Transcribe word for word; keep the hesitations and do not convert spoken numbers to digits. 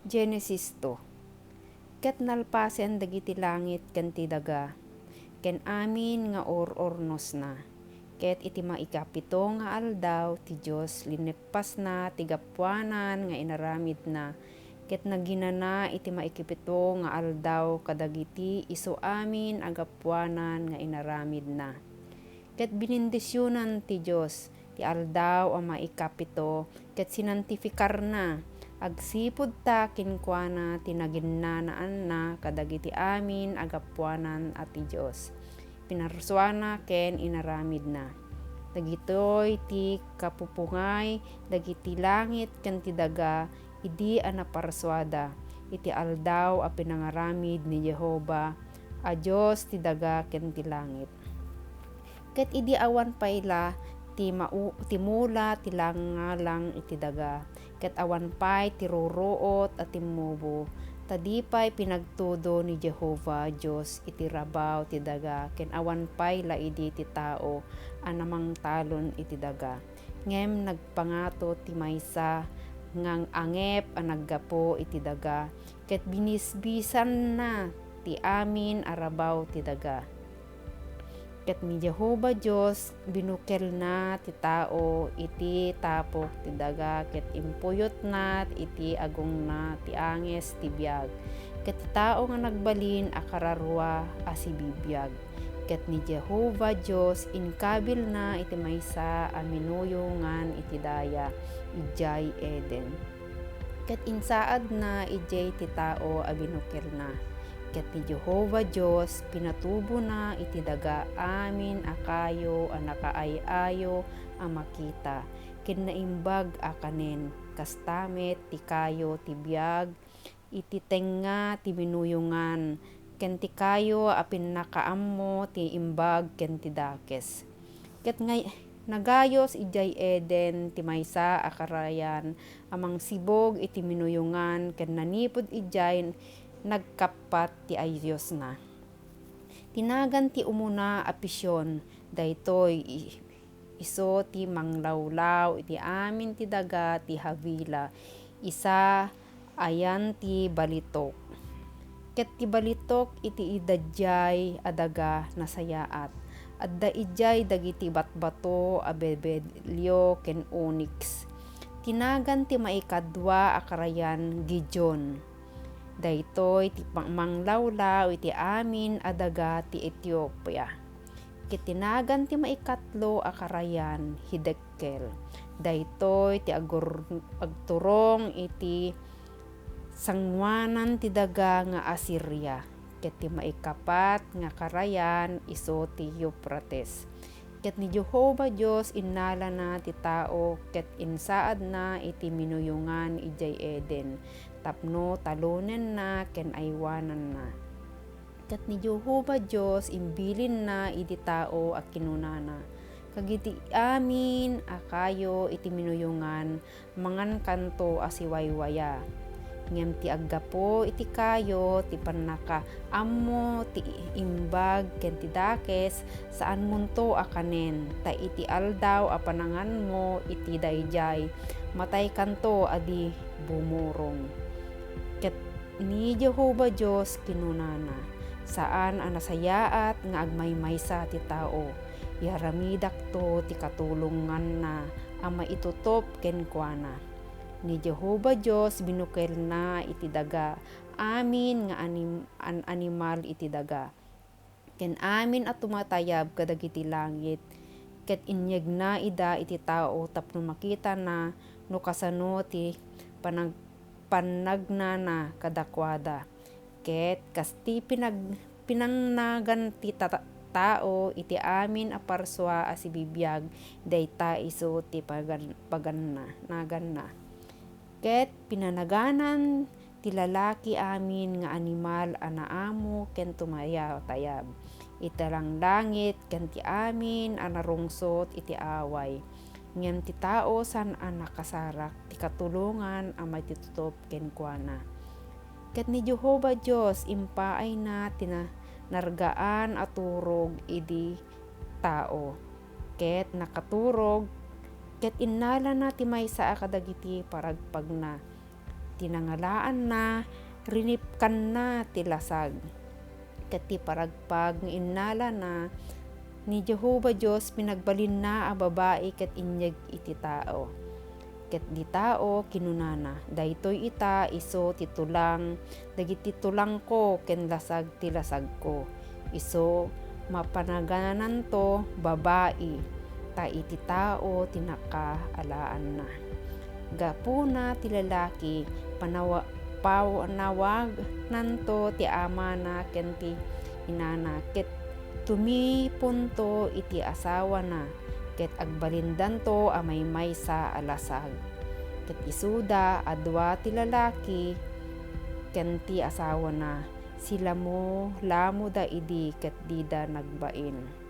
Genesis two. Ket nalpasen dagiti langit ken ti daga, ken amin nga ur-urnosna. Ket iti maikapito nga aldaw ti Dios lineppasna ti gapuanan nga inaramidna, ket naginana iti maikapito nga aldaw kadagiti isu amin a gapuanan nga inaramidna. Ket binindisionan ti Dios ti aldaw a maikapito ket sinantifikarna, agsipud ta kenkuana ti naginnanaanna kadagiti amin a gapuanan a ti Dios. Pinarsuana ken inaramidna. Dagitoy ti kapupungay dagiti langit ken ti daga idi a naparsuada iti aldaw a pinangaramid ni Jehovah a Dios ti daga ken ti langit. Ket idi awan pay la ti mau-, ti mula ti langngalang iti daga, ket awan pay ti ruruot a timmubo, ta di pay pinagtudo ni Jehovah Dios iti rabaw ti daga, ken awan pay la idi ti tao a namangtalon iti daga. Ngem nagpangato ti maysa nga angep a naggapu iti daga, ket binisbisanna ti amin a rabaw ti daga. Ket ni Jehovah Dios binukelna ti tao iti tapok ti daga, ket impuyotna iti agongna ti anges ti biag. Ket ti tao nga nagbalin a kararua a sibibiag. Ket ni Jehovah Dios inkabilna iti maysa a minuyongan iti daya, idiay Eden. Ket insaadna idiay ti tao a binukelna. Ket ni Jehovah Dios pinatubona iti daga amin a kayo a nakaay-ayo a makita, ken naimbag a kanen. Kasta met ti kayo ti biag iti tengnga ti minuyongan, ken ti kayo a pinnakaammo ti imbag ken ti dakes. Ket ngay-, nagayos idiay Eden ti maysa a karayan a mangsibug iti minuyongan, ken nanipud idiay nagkappat ti ayusna. Ti nagan ti umuna a Pision, daytoy i-, isu ti manglawlaw iti amin ti daga ti Havilah, isa ayan ti balitok. Ket ti balitok iti idadiay a daga nasayaat. Adda idiay dagiti batbato a berberilio ken oniks. Ti nagan ti maikadua a karayan Gideon. Daytoy ti pa-, manglawlaw iti amin a daga ti Etiopia. Ket ti nagan ti maikatlo a karayan Hiddekel. Daytoy ti agur-, agturong iti sanguanan ti daga nga Asiria. Ket ti maikapat nga karayan isu ti Eufrates. Ket ni Jehovah Dios innalana ti tao ket insaadna iti minuyongan idiay Eden tapno talonenna ken aywananna. Ket ni Jehovah Dios imbilinna idi tao a kinunana, "Kadagiti amin a kayo iti minuyongan, mangankanto a siwaywaya. Ngem ti aggapu iti kayo ti pannakaammo ti imbag ken ti dakes, saanmonto a kanen, ta iti aldaw a pananganmo iti daydiay, mataykanto a di bumurong." Ket ni Jehovah Dios kinunana, "Saan a nasayaat nga agmaymaysa ti tao. Iaramidakto ti katulonganna a maitutop kenkuana." Ni Jehovah Dios binukelna iti daga amin nga anim-, an-, animal iti daga, ken amin a tumatayab kadagiti langit, ket inyegna ida iti tao tapno makitana no kasano ti panag-, pannagnana kadakuada. Ket kas ti pinag-, pinangnagan ti tata-, tao iti amin a parsua a sibibiag, dayta isu ti pagan-, paganna, naganna. Ket pinanaganan ti lalaki amin nga animal a naammo ken tumayatayab iti langlangit ken ti amin a narungsot iti away. Ngem ti tao saan a nakasarak ti katulongan a maitutop kenkuana. Ket ni Jehovah Dios impaayna ti na-, nargaan a turog idi tao. Ket nakaturog, ket innalana ti maysa a kadagiti paragpagna, ti nangalaanna, rinipkanna ti lasag. Ket ti paragpag nga innalana ni Jehovah Dios pinagbalinna a babai ket inyeg iti tao. Ket di tao kinunana, "Daytoy ita isu ti tulang dagiti tulangko ken lasag ti lasagko. Isu mapanagananto babai, ta iti tao ti nakaalaanna." Gapuna ti lalaki, panawa-, panawagnanto ti amana ken ti inana, ket tumiponto iti asawana, ket agbalindanto a maymaysa a lasag. Ket isuda a dua ti lalaki ken ti asawana, silamolamoda idi ket dida nagbain.